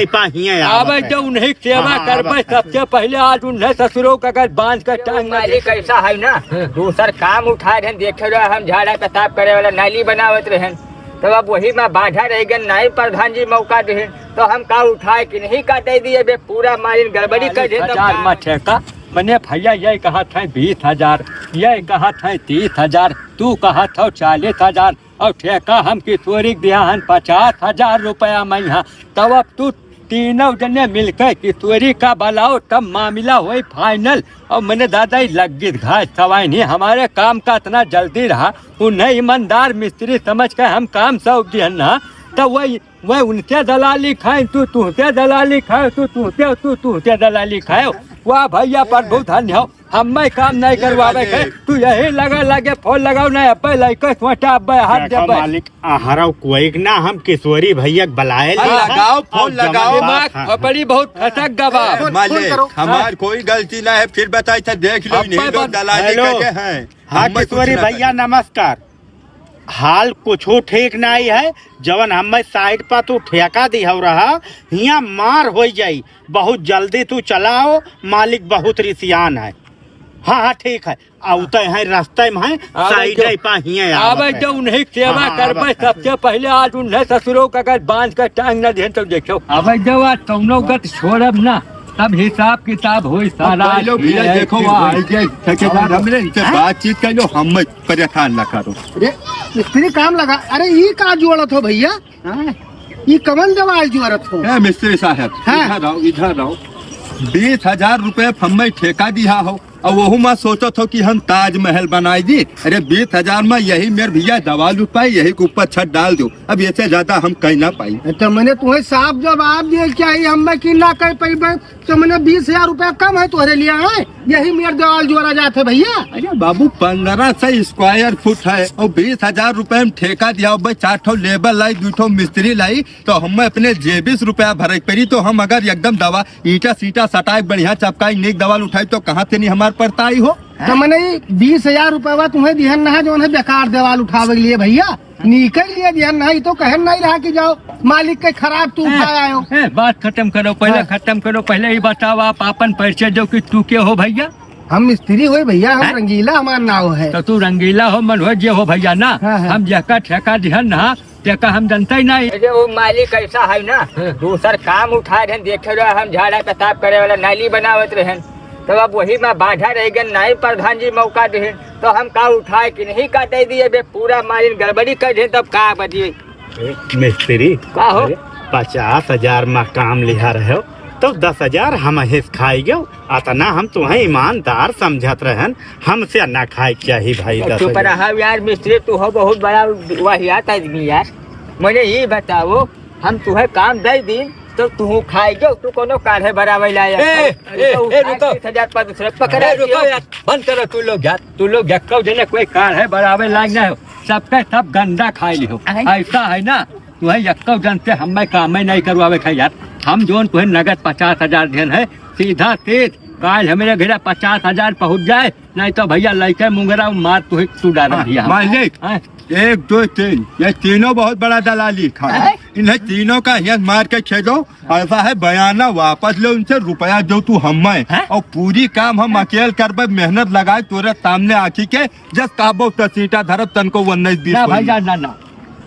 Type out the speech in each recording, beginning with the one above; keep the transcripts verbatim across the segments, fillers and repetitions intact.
पाहिए आवत आवे है। जो उन्हीं की सेवा हाँ, हाँ, करबे, आवत है। सबसे पहले आज उन्हें ससुरों का अगर बांध के टांग ना मालिक दे। ऐसा है ना, हाँ। दूसर काम उठा रहे हैं, देखे रहे हम झाड़ा पेशाब करे वाला नाली बनावत रहे, तब अब वही में बाधा रह गए, नाई प्रधान जी मौका दे, तो हम का उठाए कि नहीं का दे दिए बे, पूरा मालिन गड़बड़ी कर दे, तब चालीस हजार का? में ठेका, मने भैया ये कहत है बीस हजार, ये कहत है तीस हजार, तू कहत हो चालीस हजार, और ठेका हम किशोरी के दिया हन पचास हजार रुपया मइहाँ। तब अब तू तीनों जने मिलके किशोरी का बुलाओ, तब मामला होई final। और मने दादा, ई लग्गित घास सवाई नहीं, हमारे काम का इतना जल्दी रहा, उन्हें ईमानदार मिस्त्री समझ के हम काम सौंप दिहन ना, तो वही, वह उनसे दलाली खाए, तू तुहसे दलाली खाए, तू तुहसे, तू तुहसे दलाली खाए। वाह भैया, प्रभु धन्य हो। हम्मे काम नहीं करवावे के, तू यही लगा लगे फोन लगाओ, नहीं अब्बे लइके सोटा अब्बे हाथ देखो देबे। मालिक, आहरव कोई ना, हम किशोरी भैया के बुलाए अरे ले। लगाओ, फोन और जमा लगाओ। बात, दिमाग हाँ। खोपड़ी बहुत खसक गवा। फोन, फोन मालिक, करो। हमार हाँ। कोई गलती ना है, फिर बताई था, देख लो, अब्बे इन्हीं लोग बन-, दलाली हेलो। करे हैं। हाँ, हम्मे कुछ किशोरी ना भैया, करे। नमस्कार। हाल कुछो ठीक नाई है, जवन हम्मे site पर तू ठेका दिहौ रहा, हियाँ मार होइ जाई। बहुत जल्दी तू चलाओ, मालिक बहुत रिसियान है। हाँ, हाँ, ठीक है, आवते हैं, रस्ते में हैं, आवे side जो, पा हियाँ आवे आवत है। जो उन्हीं की सेवा हाँ, हाँ, करबे, आवत है। सबसे पहले आज उन्हें ससुरों का अगर बांध के टांग न दें तो देखो। अबे जो आज कौनो गत छोड़ब ना, तब हिसाब किताब होई अब सारा। पहले भैया ये देखो, है। वहाँ आई गए ठेकेदार, हमरे इनसे हैं? बातचीत कर लो, हम परेशान ना करो। अरे, मिस्त्री काम लगा। अरे, ई का जोड़त हो भैया? हाँ? ई कवन दवाई जोड़त हो? ए, मिस्त्री साहब, हाँ। इधर आओ, इधर आओ। बीस हजार रुपये हमें ठेका दिया हो, और वहू में सोचत हो कि हम ताजमहल बनाई दी। अरे, बीस हजार में यही मेर भैया दवा लुपाई, यही के ऊपर छत डाल दो। अब इससे ज्यादा हम कह ना पाई। तो मैंने तुम्हें साफ जवाब दिए, क्या ही हम मैं कि ना कह पाई? तो मने बीस हजार रुपया कम है तोहरे लिए, हैं? यही मेर देवाल जोड़ा जात है भैया। अरे बाबू, पन्द्रह सौ square foot है और बीस हजार रुपया में ठेका दिया, अब चार ठो labour लाई, दो ठो मिस्त्री लाई, तो हमें अपने जेबी से रुपया भरे के पड़ी। तो हम अगर एकदम दवा ईंटा सीटा सटाई, बढ़िया चपकाई, नीक दवाल उठाई, तो कहाँ से नहीं हमार परताई हो? तो मने ई बीस हजार रुपया तुम्हें दिहन ना है, जो उन्हें बेकार देवाल उठावे के लिए भैया। नीके लिए दिहन नहीं तो कहन नहीं रहा कि जाओ मालिक के खराब तू ए, उठाए आयो। ए, बात खत्म करो, पहले हाँ। खत्म करो, पहले ई बताओ, आप आपन परिचय दो कि तू के हो भैया? हम मिस्त्री होई भैया, हम हैं? रंगीला हमार नाव है। तो तू रंगीला हो, मन हो, जे हो भैया ना, हाँ, हाँ। हम जेका ठेका दिहन ना, जेका हम जनते ही नहीं। अरे वो मालिक ऐसा है ना, हाँ। दूसर काम उठा रहे, देखे रहे हम झाड़ा पेशाब करे वाला नाली बनावत रहे, तब अब वही में बाधा रह गए, नाई प्रधान जी मौका दिहन। तो हम का उठाए कि नहीं का दे दिए बे, पूरा मालिन गड़बड़ी कर दे, तब का बजिए? ए, मिस्त्री, का हो? अरे, पचास हजार में काम लिहा रहे हो, तो दस हजार हम हिस खाई गयो। अतना हम तुम्हें ईमानदार समझत रहन, हमसे ना खाए के चाही भाई, चुप दस हजार। रहा यार मिस्त्री, तू हो बहुत बड़ा वाहियात आदमी यार। मने ई बताओ, हम तुहे काम दे दी, तो तू खाई गयो, तू कोनो काढ़े बराबर लायक ए, हो। ए, तो ए, रुको। तीस हजार पर दूसरे पकड़ ए, रुको यार, बंद करो तू लोग यार, तू लोग यक्को जने कोई काढ़े बराबर लायक ना हो, सबके सब गंदा खाई लिहो। अरे। ऐसा है ना, तुम्हें यक्को जन से हमें काम ही नहीं करवावे के यार। हम जोन तुम्हें नगद पचास हजार देन है, सीधा सीध काल हमारे घरे पचास हजार पहुँच जाए, नहीं तो भैया लइके मुंगरा मार तू ही तू डाल हाँ, दिया हम। मालिक, हाँ। एक, दो, तीन, ये तीनों बहुत बड़ा दलाली खा है। हैं? इन्हें तीनों का हियाँ मार के खेदो, ऐसा है बयाना वापस ले उनसे, रुपया जो तू हमें, हैं? और पूरी काम हम अकेल करबे, मेहनत लगाए तोरे सामने आँखी के, जस काबो तसीटा धरब तनको उन्नीस बीस ना होई। भैया, ना, ना,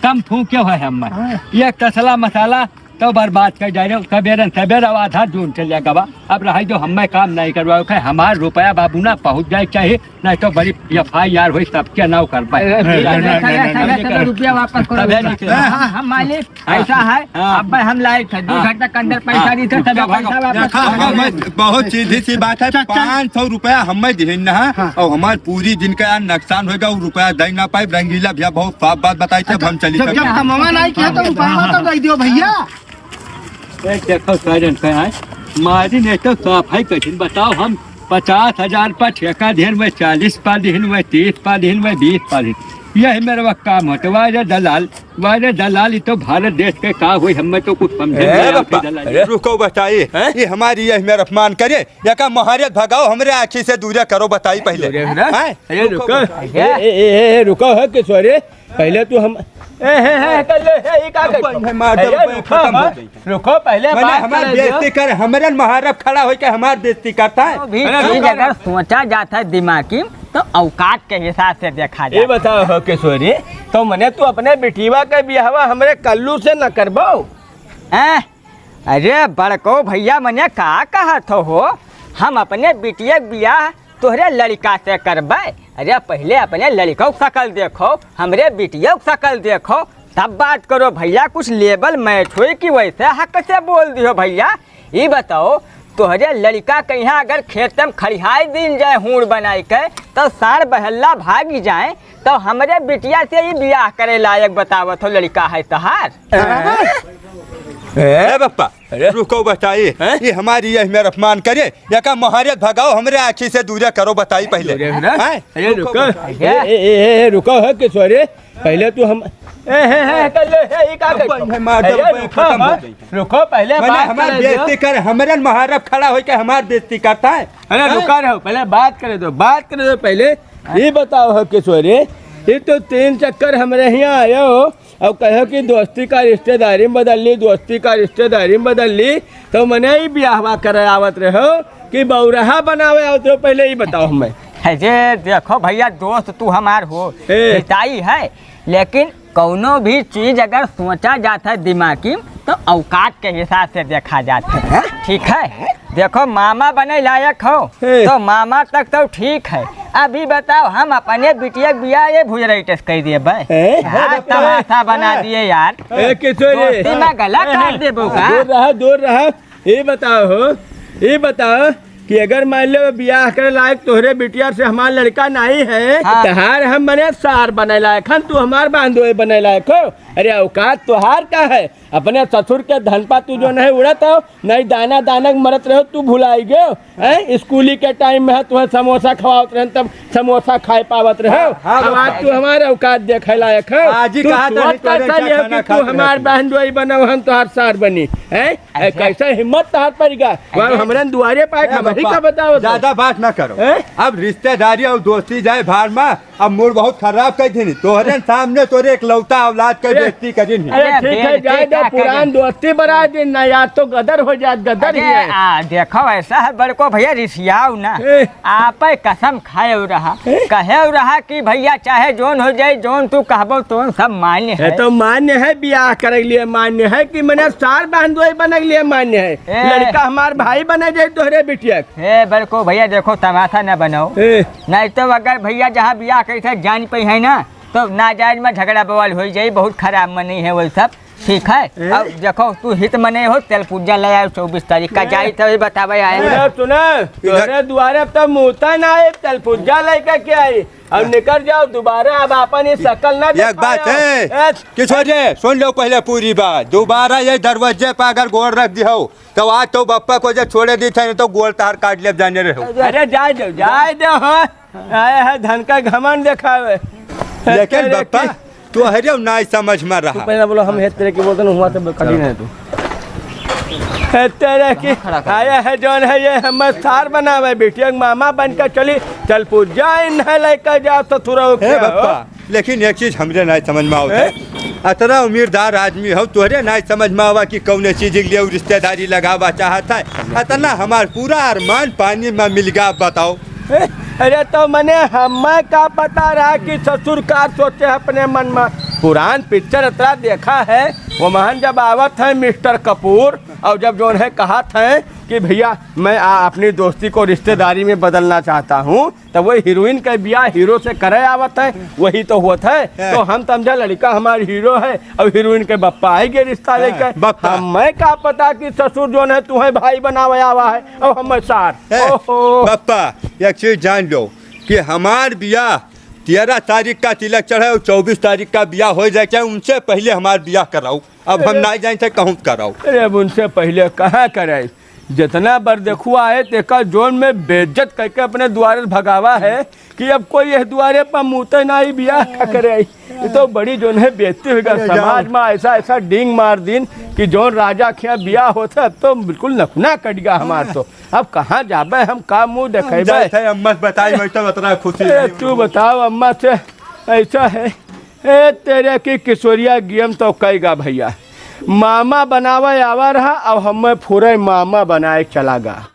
कम फूके है हमें। हाँ। ये तसला मसाला तो बर्बाद कर जाए रहे, सबेरन सबेर अब आधा जून चले गवा। अब रही जो हमें काम नहीं करवाओ, कहे हमार रुपया बाबू ना पहुँच जाए चाहिए, नहीं तो बड़ी FIR होई, सबके नाव करबे। ए, ए, ए, ए, ए, ए, ए, रुपया वापस करो। तबे नहीं हाँ, हाँ, मालिक, हाँ। ऐसा है, हाँ। अब हम लाए थे, दो हाँ। घंटा के अंदर पैसा हाँ। दी थे, तबे रुपया पैसा वापस देखा, करो। हमें बहुत सीधी सी बात है, चल, चल। पाँच सौ रुपया हमें दिहिन ना, हाँ। और हमार पूरी दिन का यार नुकसान होएगा, वो रुपया दे ना पाए। रंगीला भैया बहुत साफ बात बताई थे, अब हम चली जब, जब कमावा नहीं किया तो रुपया तो दे दियो भैया। ए, देखो साजन पे आए, मारी नहीं तो साफ है कठिन। बताओ, हम पचास हजार पर ठेका दिहन, वह चालीस पा दिहन, वह तीस पा दिहन, वह बीस पा दिहन। यही मेरा वह काम होते। वाह रे दलाल, वाह रे दलाल, ये तो भारत देश के का हुई, हमें तो कुछ समझे ए नहीं आते बाबा, दलाल। अरे रुको बताइए, हैं? ये हमारी यही मेरा अपमान करे, या का महारियत भगाओ, हमरे आँखी से दूरिया करो, बताई पहले। दूरिया ना? हैं? अरे रुको, रुको बताइए। ए, ए, ए, ए, रुको है किशोरी, पहले तू हम ए, हे, हे, कर ले, हे, ई का अब कर? भाई, मार दो, अरे, भाई, रुको, खत्म हो हाँ, जाई। रुको, पहले मैंने बात हमार करे दो। बेइज्जती कर, हमरे महारब खड़ा होइके हमार बेइज्जती करता है। तो भी अरे, चीज रुको। अगर सोचा जात है दिमागी, तो औकात के हिसाब से देखा ये जात है। बताओ हो किशोरी, तो मने तू अपने बिटिया के बियाहवा हमरे कल्लू से न करबो? हैं? अरे बड़को भैया, मने का कहत हो? हम अपने बिटिया के बियाह तोहरे लड़िका से करबै? अरे पहिले अपने लड़िका के शकल देखो, हमरे बिटिया के शकल देखो, तब बात करो भैया। कुछ level match होई कि वैसे हक से बोल दियो भैया। ई बताओ, तोहरे लड़िका के यहाँ अगर खेत में खड़िहाई दिन जाए हूड़ बनाई के, तो साँड़ बहल्ला भागी जाए, तो हमरे बिटिया से ई बियाह करे लायक बतावत हो लड़िका है तोहार? ए बप्पा, अरे? रुको बताई, हैं? ये हमारी यही मेरा अपमान करे, या का महारे भगाओ, हमरे आँखी से दूरे करो, बताई पहले। दूरे है ना? हैं? अरे रुको, रुको। बताई। ए, ए, ए, ए, रुको है किशोरी, पहले तू हम, ए, हे, हे, कर ले, हे, ई का अब कर? भाई, मार दो, अरे भाई, रुको, खत्म हो हाँ, गई। रुको, पहले मैंने बात हमार करे दो। बेइज्जती कर, हमरे महारब खड़ा होइके हमार बेइज्जती करता है। अरे हैं? रुका रहो, पहले बात करे दो, बात करे दो पहले। ये बताओ हो किशोरी, ये तो तीन चक्कर हमरे यहाँ आयो हो, अब कहो कि दोस्ती का रिश्तेदारी में बदल ली, दोस्ती का रिश्तेदारी में बदल ली, तो मने ही बियाहवा करे आवत रहो कि बौरहा बनावे आवत रहो, पहले ही बताओ हमें। है जे, देखो भैया, दोस्त तू हमार हो, ए। हिताई है, लेकिन कौनो भी चीज अगर सोचा जात है दिमागी, तो औकात के हिसाब से देखा जात है। हैं? ठीक है, देखो, मामा बने लायक हो, हे। तो मामा तक तो ठीक है। अभी बताओ, हम अपने बिटिया के बियाह ये भुजरैटस कह दिए बे। हे। हाँ, तमाशा बना दिए यार। ए, किशोरी। दोस्ती में गला काट देबो का? दूर रहा, दूर रहा। ये बताओ हो, ये बताओ कि अगर मान लो बियाह करे लायक तोहरे बिटिया से हमार लड़का नहीं है, हाँ। तहार हम मने सार बने लायक हन, तू हमार बांधोए बने लायक हो। अरे औकात तोहार का है? अपने ससुर के धन पा तू जो नहीं उड़त हो, नहीं दाना दाना के मरत रहो, तू भुलाई गयो, हैं? स्कूली के टाइम में है, तुम्हें समोसा खवावत रहन, तब समोसा खाए पावत रहो। हाँ, हाँ, अब आज बाबा। तू हमारे औकात देखे लायक हो। आज ही तू कहा था सोच नहीं, तोरे कैसा क्या लियो खाना कि खात तू हमार रहती? बहन जोई बनो, हम तोहार सार बनी, हैं? ए, अच्छा। कैसे हिम्मत तोहार परिगा? वह अच्छा। हमरन दुआरे पाए ए, खबर ही बाबा, का बताओ तो? ज्यादा बात ना करो। हैं? अब रिश्तेदारी और दोस्ती जाए भाड़ में, अब मूड बहुत खराब कर देनी। तोहरे सामने तोरे इकलौता औलाद के ए, बेइज्जती करी नहीं। अरे अरे ठीक है, बेइज्जती जाए दो, का पुरान करी? दोस्ती बना दिन ना यार, तो गदर हो जात, गदर ही अरे, है। आ, देखो, ऐसा है बड़को भैया, रिसियाओ ना। ए। आपे कसम खाए रहा, ए? कहे रहा कि भैया चाहे जोन हो जाए, जोन तू कहबो तोन सब मान्य ए, है। तो मान्य है, बियाह करे के लिए मान्य है कि मने सार बहन दोई बने के लिए मान्य है? ए। लड़का हमार भाई बने जाए तोहरे बिटिया के। ए, बड़को भैया देखो, तमाशा न बनाओ। ए। नहीं तो अगर भैया जहाँ बियाह करे थे जान पे है ना, तो नाजायज में झगड़ा बवाल हो जाई, बहुत खराब मनी है वो सब। ठीक है, ए? अब देखो, तू हित मने हो, तेल पुज्जा ले आयो चौबीस तारीख का, ए? जाई तभी बतावे आए। सुना, सुना, इधर तोरे दुआरे अब तो मुँहता ना आए, तेल पुज्जा लेके के आई। अब निकल जाओ, दोबारा अब आपन ये शकल ना एक बात दिखाओ। है, ए? किशोर जी, सुन लो पहले पूरी बात। दोबारा ये दरवाजे पर अगर गोड़ रख दिहो, तो आज तो बप्पा को जो छोड़े दी थे, तो गोड़ तार काट ले जाने रहो। अरे जाए दो, जाए दो, हाँ। आया है धन का घमंड दिखावे। लेकिन अरे बप्पा, की तू हरियो नाई समझ में तू रहा। पहले बोलो, हम हेत तेरे की बोलते ना, हुआ तो कभी नहीं तू। हेत तेरे की आया है जौन है ये हम सार बनावे, बिटिया के मामा बन के चली, चल पूजा इन्हें लेकर जाओ ससुरो हे के। बप्पा, लेकिन एक चीज हमरे नाई समझ में आवत है। हैं? अतना उम्मीददार आदमी हो, तोहरे नाई समझ में आवा कि कौने चीज के लिए उ रिश्तेदारी लगावा चाहत है। अतना हमार पूरा अरमान पानी में मिल गया, बताओ। ए, अरे तो मने हमें का पता रहा कि ससुर का सोचे अपने मन में। पुरान पिक्चर अतरा देखा है, वो महन जब आवत है मिस्टर कपूर और जब जोन है कहत है कि भैया मैं आ, अपनी दोस्ती को रिश्तेदारी में बदलना चाहता हूँ, तब वही हीरोइन के बियाह हीरो से करे आवत है, वही तो होत है। हैं। तो हम समझा लड़का हमार हीरो है और हीरोइन के बप्पा आई गए रिश्ता हैं, लेके। बप्पा। हमें का पता कि ससुर जोन है तुम्हें भाई बनावे आवा है और हमें सार। हैं, ओहो। बप्पा, एक चीज जान लो कि हमार बियाह तेरह तारीख का तिलक चढ़े और चौबीस तारीख का बियाह हो जाए, चाहे उनसे पहले हमार बियाह कराओ। अब हम अरे। नाई जाए थे कहूँ कराओ। अरे अब उनसे पहले कहाँ कराई? जितना बार देखुआ है, तेका जोन में बेइज्जत करके अपने द्वारे से भगावा है कि अब कोई यह द्वारे पर मुँहते ना ही बियाह का करे। ये तो बड़ी जोन है बेइज्जती होगा अरे समाज जाओ। में। ऐसा, ऐसा डींग मार दीन कि जोन राजा के यहाँ बियाह होता है, अब तो बिल्कुल नखुना कट गया हमार तो। अब कहाँ जाबे हम, का मुँह हम देखेबे? जाए थे अम्मा से बताई, मैं तो बतरा खुशी ए, नहीं तू हुई। बताओ अम्मा से, ऐसा है। ए तेरे की किशोरिया गेम तो कई गा भइया, मामा बनावे आवा रहा, अब हमें फुरे मामा बनाए चला गा।